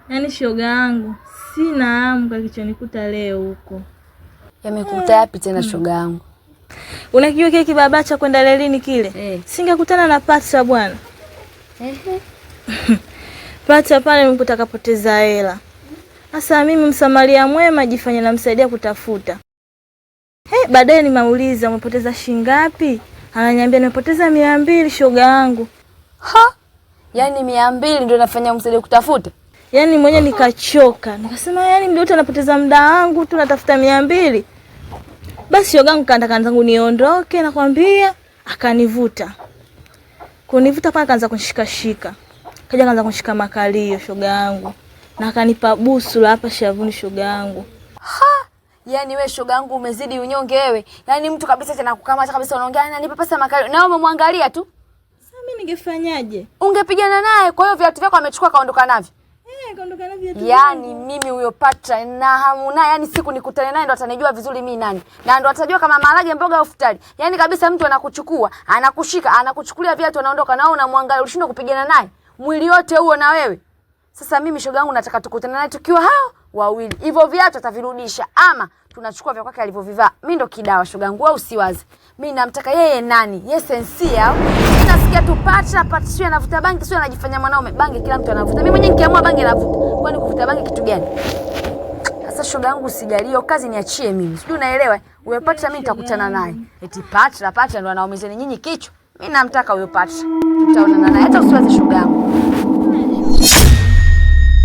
Yaani shoga yangu, sina hamu kwa kilichonikuta leo huko. Yamekuta yapi tena shoga yangu? Unakijua kile kibaba cha kwenda lelini kile? Eh. Singekutana na Patra bwana. Patra pale nimekuta kapoteza hela. Sasa mimi msamaria mwema jifanya namsaidia kutafuta. He, baadaye nimeuliza umepoteza shilingi ngapi? Ananiambia nimepoteza 200 shoga yangu. Ha? Yaani 200 ndio nafanya umsaidie kutafuta? Yaani mwenyewe nikachoka. Nikasema yaani mdoto anapoteza muda wangu tu natafuta 200. Basi shoga yangu kaanza zangu niondoke nakwambia, akanivuta. Kunivuta pale kaanza kunishikashika. Kaja kaanza kunishika makalio shoga yangu. Na akanipa busu la hapa shavuni shoga yangu. Yaani we shoga yangu umezidi unyonge wewe. Yaani mtu kabisa tena kukamata kabisa unaongea ananipa pesa makalio. Na wewe umemwangalia tu. Sasa mimi ningefanyaje? Ungepigana naye, kwa hiyo viatu vyako amechukua kaondoka navyo. Eh, kaondoka na viatu. Yaani mimi huyo Patra na hamu naye, yaani siku nikutane naye ndo atanijua vizuri mimi nani. Na ndo atajua kama maharage mboga au futari. Yaani kabisa mtu anakuchukua, anakushika, anakuchukulia viatu anaondoka na wewe unamwangalia, ulishindwa kupigana naye. Mwili wote huo na wewe. Sasa mimi shoga yangu nataka tukutane naye tukiwa hao wawili. Hivyo viatu atavirudisha ama tunachukua vya kwake alivyovivaa. Mimi ndo kidawa shoga yangu, wewe usiwaze. Mimi namtaka yeye nani? Yeye sensia au? Mimi nasikia tu Patra, Patra sio anavuta bangi, sio anajifanya mwanaume. Bangi kila mtu anavuta. Mimi mwenyewe nikiamua bangi navuta. Kwani kuvuta bangi kitu gani? Sasa shoga yangu usijali, hiyo kazi niachie mimi. Sijui unaelewa? Huyo Patra mimi nitakutana naye. Eti Patra, Patra ndo anaumizeni nyinyi kichwa. Mimi namtaka huyo Patra. Tutaonana naye. Hata usiwaze shoga yangu.